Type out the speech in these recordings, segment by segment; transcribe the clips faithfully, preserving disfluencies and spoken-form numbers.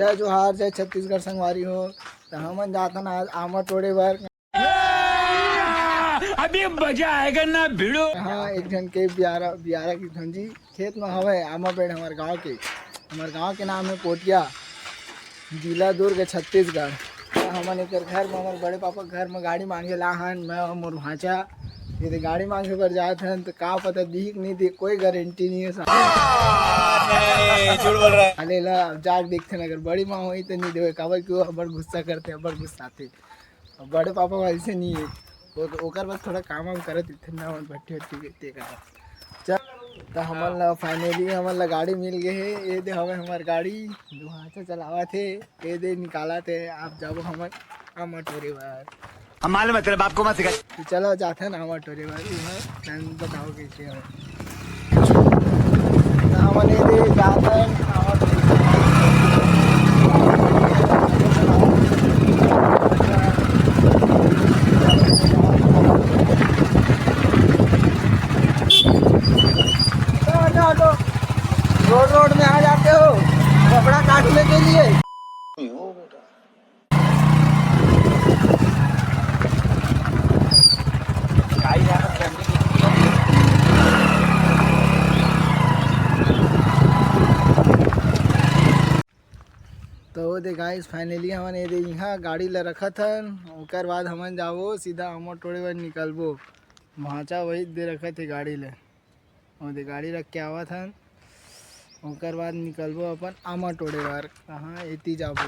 जय जोहार, जय छत्तीसगढ़ संगवारी हो। त हमन जाथन आज आमा टोड़े बर। अभी मजा आएगा ना भिड़ो। हाँ, एक झन के बियारा, बियारा के धन जी खेत में हवय आमा पेड़ हमर गांव के। हमर गांव के नाम है पोटिया, जिला दुर्ग, छत्तीसगढ़। त हमन एकर घर में, हमर बड़े पापा के घर में गाड़ी मांगे ला हन, मैं और मोर भांचा। ये दे गाड़ी मांगे बर जात हन, त का पता दिही कि नहीं दिही, कोई गारंटी नहीं है साहब। नहीं, झूठ बोल रहा है। अले ला, अब जाके देखथन, अगर बड़ी माँ होई त नहीं देवे, काबर कि वो अब्बड़ गुस्सा करथे, अब्बड़ गुस्साथे। अब बड़े पापा वैसे नहीं है, वो तो ओकर बस थोड़ा काम वाम करत रहिथे ना, भट्ठी वट्ठी के ते करत। चल, त हमन ला finally हमन ला गाड़ी मिल गए हे। ये दे हवे हमर गाड़ी, दुहाचा चलावत हे, ये दे निकालत हे। आप जाबो हमन आमा टोरे बर। हम मालूम है, तेरे बाप को मत सिखा। तो चलो जाथन आमा टोरे बर, तुम बताओ कैसे हो। त हमन ये दे जाथन आमा टोरे। हटो, हटो। रोड, रोड में आ जाते हो कपड़ा काटने के लिए। तो वो दे guys, finally हमन ये दे इहाँ गाड़ी ला रखत हन, ओकर बाद हमन जाबो सीधा आमा टोड़े बर निकलबो। भांचा वही दे रखत हे गाड़ी ले, वो दे गाड़ी रख के आवत हन, ओकर बाद निकलबो अपन आमा टोड़े बर। कहाँ एती जाबो।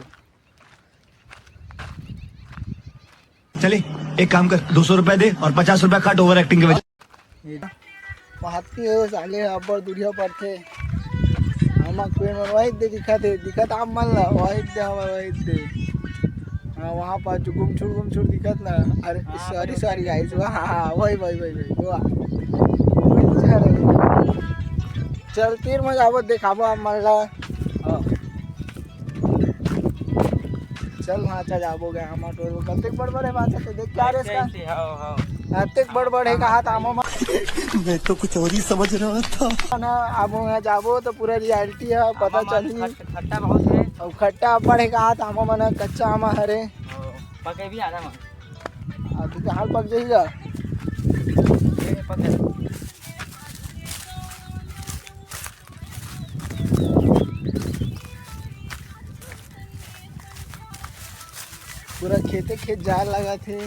चले, एक काम कर, दो सौ रुपए दे और पचास रुपए काट ओवर एक्टिंग के वजह। ये पहाती हो साले, अब्बड़ दुरिहा पड़थे। आमा के पेड़ मन वही दे दिखत हे, दिखत आप मन ला, वही दे हवा, वही दे। हाँ, वहाँ पर जो गुमछुर गुमछुर दिखत ना, अरे हाँ, सॉरी, सॉरी गाइस, वाह, हाँ, हाँ, वही, वही, वही, वही, वाह। चल, तीर में जाबो, देखाबो आप मन ला। हाँ। चल भांचा, जाबो गे आमा टोर। कतेक बड़ बड़ हे भांचा, ते देख क्या रे इसका? ऐसे, ऐसे, हाँ, हाँ। अतेक बड़ बड़ हे कहा था आमा। मैं तो कुछ और ही समझ रहा था। ना, अब वहाँ जाबो तो पूरा reality है, पता आमा चली। खट-, खट्टा बहुत है। और खट्टा अब्बड़ हे कहा था आमा मन, कच्चा आमा हरे। हाँ, पके भी आधा मन। अभी तो हाल पक जाएगा। ये पके। पूरा खेते खेत जाए लगत हे,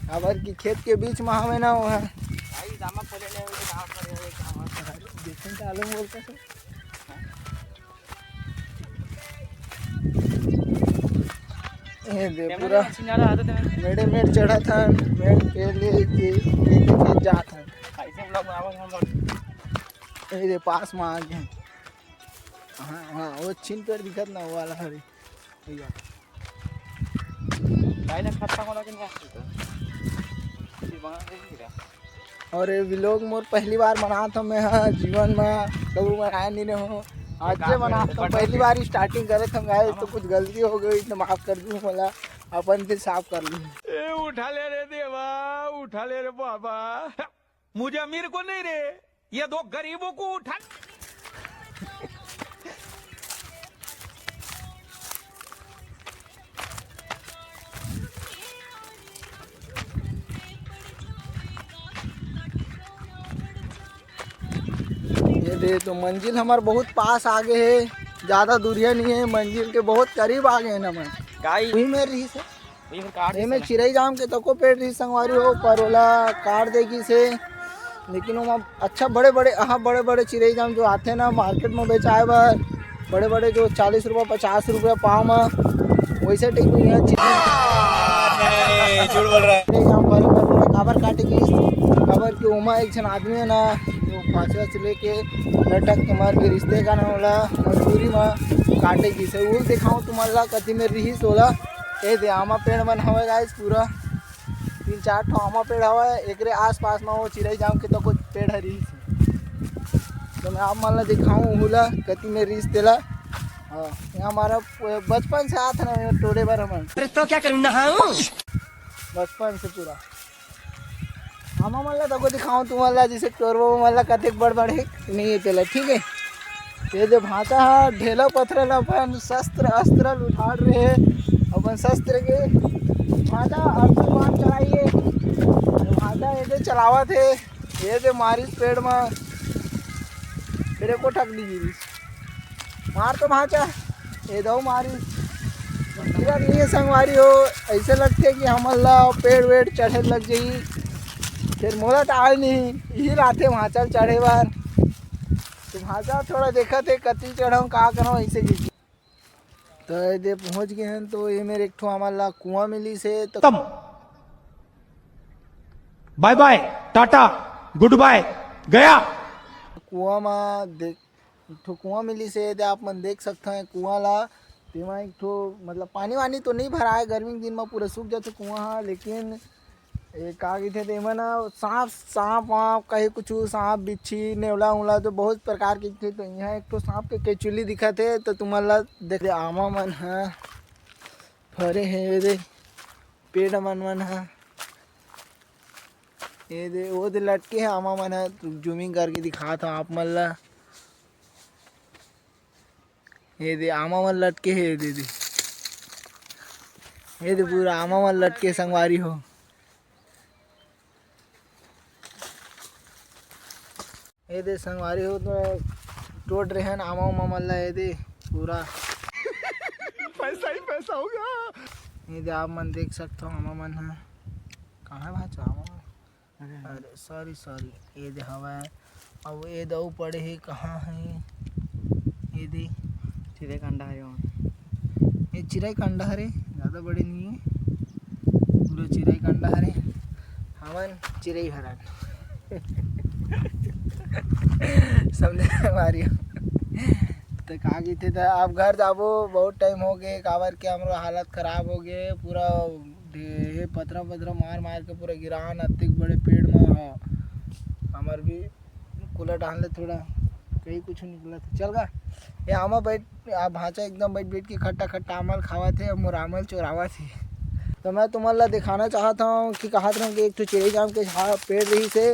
काबर कि खेत के बीच में हवे ना वो ह। भाई, दामा खोले ले, वो तो कहाँ पर है, वो कहाँ पर है? देखन का आलम बोलता सर। ये दे कैमरा पूरा में सिंगारा आदत है। मेड़े मेड़ चढ़त हन, मेड़ के लिए कि खेते खेत जात हन। ऐसे vlog बनावत हम लोग। ये दे पास में आ गए। हाँ, हाँ, वो छिन पेड़ दिखत ना, वो वाला हरे। भैया। भाई ने खट्टा वाला के नहीं आती तो। फिर बना देंगे क्या? और ये vlog मोर पहली बार बनात हूँ मैं, हाँ, जीवन में कभी बनाए नहीं रहो। आज ये बनात हूँ, पहली बार starting करे थे guys, तो कुछ गलती हो गई तो माफ कर दू, बोला अपन से साफ कर लूँ। ए, उठा ले रे देवा, उठा ले रे बाबा। मुझे अमीर को नहीं रे, ये दो गरीबों को उठा। ये दे तो मंजिल हमार बहुत पास आ गए है, ज्यादा दूरिया नहीं है, मंजिल के बहुत करीब आ गए हैं ना मैं। गाइस, वही में रही से। ये में चिरई जाम के तको पेड़ रही संगवारी हो, पर ओला काट दे गिस हे। लेकिन ओमा अच्छा बड़े बड़े, हाँ, बड़े बड़े चिरई जाम जो आथे ना मार्केट में बेचाए बर, बड़े बड़े जो चालीस रुपया, पचास रुपया पाव में, वैसे टाइप में यहाँ चिरई नहीं, झूठ बोल रहा है। चिरई जाम बड़े बड़े काबर काटे गिस, काबर कि ओमा एक झन आदमी है ना, जो फांसी वासी लेके लटक के मर के रिश्ते का ना होला, मजबूरी में काटे गिस हे। वो दिखाऊँ तुमन ला, कति में रिहिस ओला। ए दे आमा पेड़ मन हवय गाइस, पूरा तीन चार ठो आमा पेड़ हवय। एकरे आसपास म वो चिरई जाम के तो कुछ पेड़ ह रिहिस। तो मैं आप मन ला दिखाऊं उहू ला, कति में रिहिस तेला। हाँ, ये हमारा बचपन से आत ना टोरे बर हमन। अरे तो क्या करूं, नहाऊं? बचपन से पूरा। आमा मन ला तको दिखाऊं तुमन ला, जैसे टोरबो मन ला कतेक बड़ बड़ हे, नहीं हे तेला, ठीक है। ये दे भांचा ह ढेला पथरा ल अपन शस्त्र अस्त्र ल उठाड़ रहे, अपन शस्त्र के भांचा अर्थी बाण चलाइए। तो भांचा ये दे चलावत हे, ये दे मारिस पेड़ म, फिर एको ठक नहीं गिरिस। मार तो भांचा, ये दो मारिस। गिरा नहीं है संगवारी हो, ऐसे लगथे कि हमन ला पेड़ वेड़ चढ़े लग जाई। फिर मोला तो आए नहीं, यही लाथे भांचा ल चढ़े बर। तो भांचा थोड़ा देखत हे, कति चढ़ाऊं, का करूं, ऐसे गिर। तो ये दे पहुंच गए हैं, तो ये मेरे एक ठो हमन ला कुआं मिलिस हे, तो तम बाय बाय, टाटा, गुड बाय, गया। कुआं म देख, एक ठो कुआं मिलिस हे, ये दे आप मन देख सकते हैं कुआं ला। तेमा एक ठो मतलब पानी वानी तो नहीं भराए, गर्मी के दिन म पूरा सूख जाथे कुआं ह, लेकिन ये का कहिथे तेमा ना, सांप, सांप वाप कहीं कुछ, सांप बिच्छी नेवला उवला तो बहुत प्रकार के दिखथे। तो यहाँ एक ठो सांप के केचुली दिखत हे, तो तुमन ला देख दे, आमा मन ह फरे हे, ये दे पेड़ मन मन ह, ये दे वो दे लटके हे आमा मन ह, जूमिंग करके दिखात हूँ आप मन ला। ये दे आमा मन लटके हे, ये दे दे, ये दे पूरा आमा मन लटके संगवारी हो। ये दे संगवारी हो, तो टोट रहे हैं आमा उमा मन ला, ये दे पूरा पैसा ही पैसा होगा। ये दे आप मन देख सकते हो आमा मन ह, कहाँ भांचा आमा? अरे सॉरी सॉरी, ये दे हवा है। अब ये दऊ पड़े हे, कहाँ हे? ये दे चिरई का अंडा हरे वहाँ। ये चिरई का अंडा हरे, ज़्यादा बड़े नहीं है, पूरा चिरई का अंडा हरे। हमन चिरई हरन। समझे हमारी? तो का कहिथे, तो अब घर जाबो, बहुत टाइम हो गए, काबर के हमरो हालत खराब हो गए, पूरा ढे-, पथरा पथरा मार मार के पूरा गिरान, अतिक बड़े पेड़ में ह। हमर भी कूला डाल ले थोड़ा, कहीं कुछ निकलत हे। चल गा, ये आमा बैठ, आ भांचा एकदम बैठ बैठ के खट्टा खट्टा आमा ल खावत हे, मोर आमा ल चोरावत हे। तो मैं तुमन ला दिखाना चाहत हूँ कि कहत रहूँ कि एक ठो चिरई जाम के झाड़ पेड़ रहिस हे,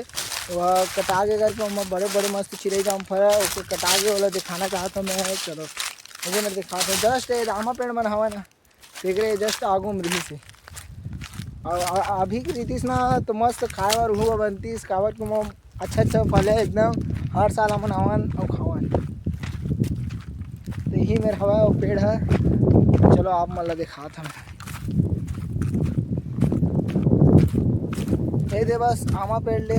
वह कटा के करके ओमा बड़े बड़े मस्त चिरई जाम फरा, ओके कटा के ओला दिखाना चाहत हूँ मैं। चलो, मुझे मैं दिखात हूँ, जस्ट ये आमा पेड़ मन हवा ना, तेकरे जस्ट आगू में रहिस हे। और अ-, अभी के रितिस ना तो मस्त खाए बर उहू बनतीस, काबर के ओमा अच्छा अच्छा फल है एकदम, हर साल हमन आवन अउ खावन। तो यही मेर हवा वो पेड़ है, चलो आप मन ला दिखात हन। ये दे बस आमा पेड़ ले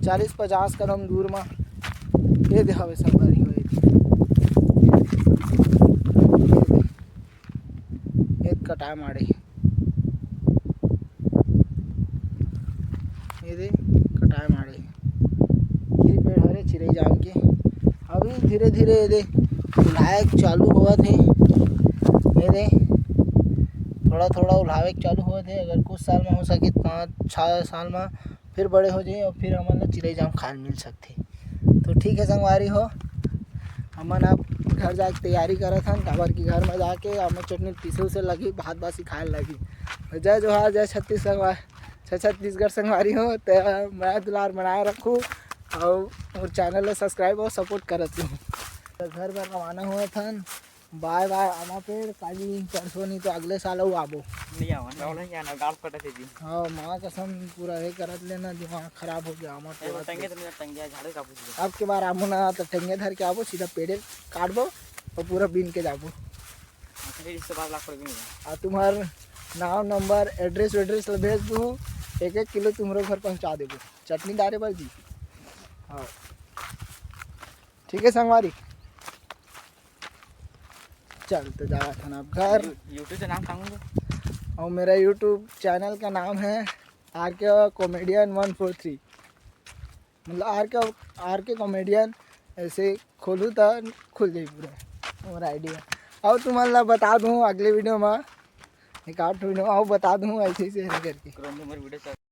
चालीस पचास कदम दूर मा, ये दे हवे संगवारी हो, ये दे। ये कटाए माड़े। ये दे, कटाए माड़े। ये पेड़ हरे चिरई जाम के। अभी धीरे धीरे ये दे उलायक चालू होवत हे। ये दे, थोड़ा थोड़ा उलावे के चालू होवत हे। अगर कुछ साल में हो सके, पाँच छः साल में फिर बड़े हो जाए और फिर हमन ला चिरई जाम खाए मिल सकथे। तो ठीक है संगवारी हो, हमन अब घर जाके तैयारी करत हन, काबर कि घर में जाके अब मैं चटनी पीसे उसे लगी, भात बासी खाए लगी। तो जय जोहार, जय छत्तीस संगवार, जय छत्तीसगढ़ संगवारी हो। तो मैं दुलार बनाए रखूँ और मोर चैनल ला सब्सक्राइब और सपोर्ट करत रहूँ। तो घर बर रवाना हुआ थन, बाय बाय आमा पेड़, काली परसों नहीं तो अगले साल अउ आबो। नहीं आवा, नहीं आवा, नहीं आना, गाल फटा थे जी। हाँ, माँ कसम पूरा ये करत लेना, दिमाग खराब हो गया आमा ए, वो पेड़। टंगे तो नहीं, टंगे झाड़े का पूछ लिया। अब के बार आबो ना तो टंगे धर के आबो, सीधा पेड़े काटबो और पूरा बीन के जाबो। अच्छा, इससे बार लाख रुपये मिला। आ तुम्हार नाम नंबर एड्रेस वेड्रेस ल भेज दू, एक एक किलो तुम्हारे घर पहुँचा देबो चटनी डारे बर जी। हाँ, ठीक है संगवारी। चल तो जावत हन अब घर। यू-, YouTube के नाम का होंगे? और मेरा YouTube चैनल का नाम है आर के कॉमेडियन वन फोर थ्री। मतलब आर के, आर के कॉमेडियन ऐसे खोलू तो खुल जाई पूरा हमारा आईडी। और तुम ला बता दूँ अगले वीडियो में, एक आठ वीडियो और बता दूँ ऐसे ऐसे करके।